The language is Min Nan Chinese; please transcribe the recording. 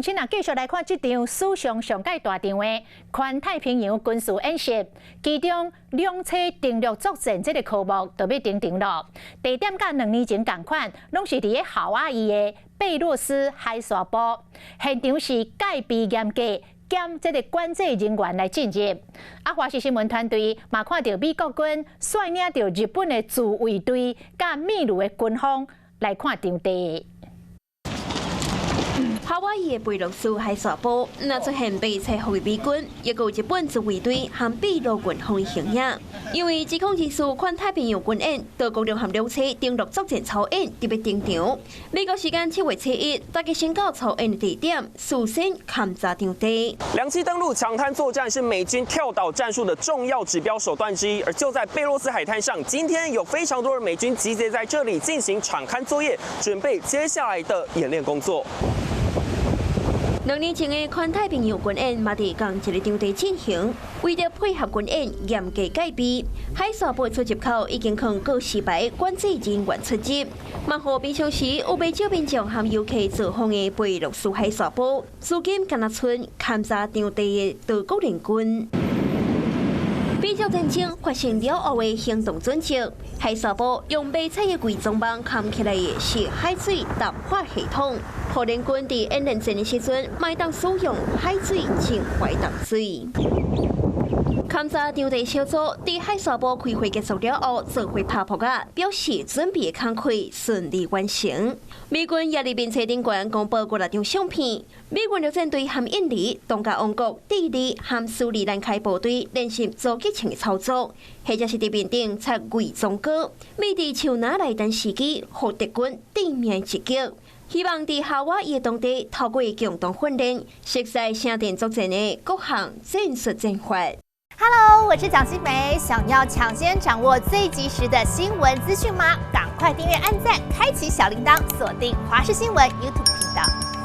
請啊，繼續來看這場史上上蓋大場的環太平洋軍事演習，其中兩棲登陸作戰這個科目就欲登場囉。地點佮2年前仝款，攏是佇咧夏威夷的貝洛斯海沙埔，現場是戒備嚴格，兼這個管制人員來進入。啊，華視新聞團隊嘛看著美國軍率領著日本的自衛隊佮秘魯的軍方來看場地。夏威夷的貝洛斯海沙埔，若出現白制服的美軍，抑閣有日本自衛隊和秘魯軍方的形影。因為2024環太平洋軍演，島國聯合兩棲登陸作戰操演特別登場。美國時間7月7日，大家先到操演的地點，事先勘察場地。兩棲登陸搶灘作戰是美軍跳島戰術的重要指標手段之一。而就在貝洛斯海灘上，今天有非常多的美軍集結在這裡進行場勘作業，準備接下來的演練工作。2年前的環太平洋軍演嘛佇仝一个場地進行，為著配合軍演嚴格戒備，海沙埔出入口已經放告示牌管制人員出入。嘛予平常時有袂少民眾和遊客造訪的貝洛斯海沙埔，如今敢若賰勘察場地的島國聯軍。比照戰爭發生了後的行動準則，海沙埔用迷彩的偽裝網崁起來的是海水淡化系統，予聯軍佇演練戰的時陣，會當使用海水淨化淡水。勘察場地小組佇海沙埔開會結束了後，做伙拍噗仔，表示準備的工課順利完成。美軍也佇面冊頂懸公布幾若張相片，美軍陸戰隊和印尼、東加王國、智利和斯里蘭卡部隊練習阻擊槍的操作，或者是佇面頂插偽裝膏，秘佇樹林內等時機，予敵軍致命一擊。希望佇夏威夷當地透過共同訓練，熟悉城鎮作戰的各項戰術戰法。 Hello，我是蔣新梅，想要搶先掌握最及時的新聞資訊嗎？趕快訂閱、按讚、開啟小鈴鐺，鎖定華視新聞 YouTube 頻道。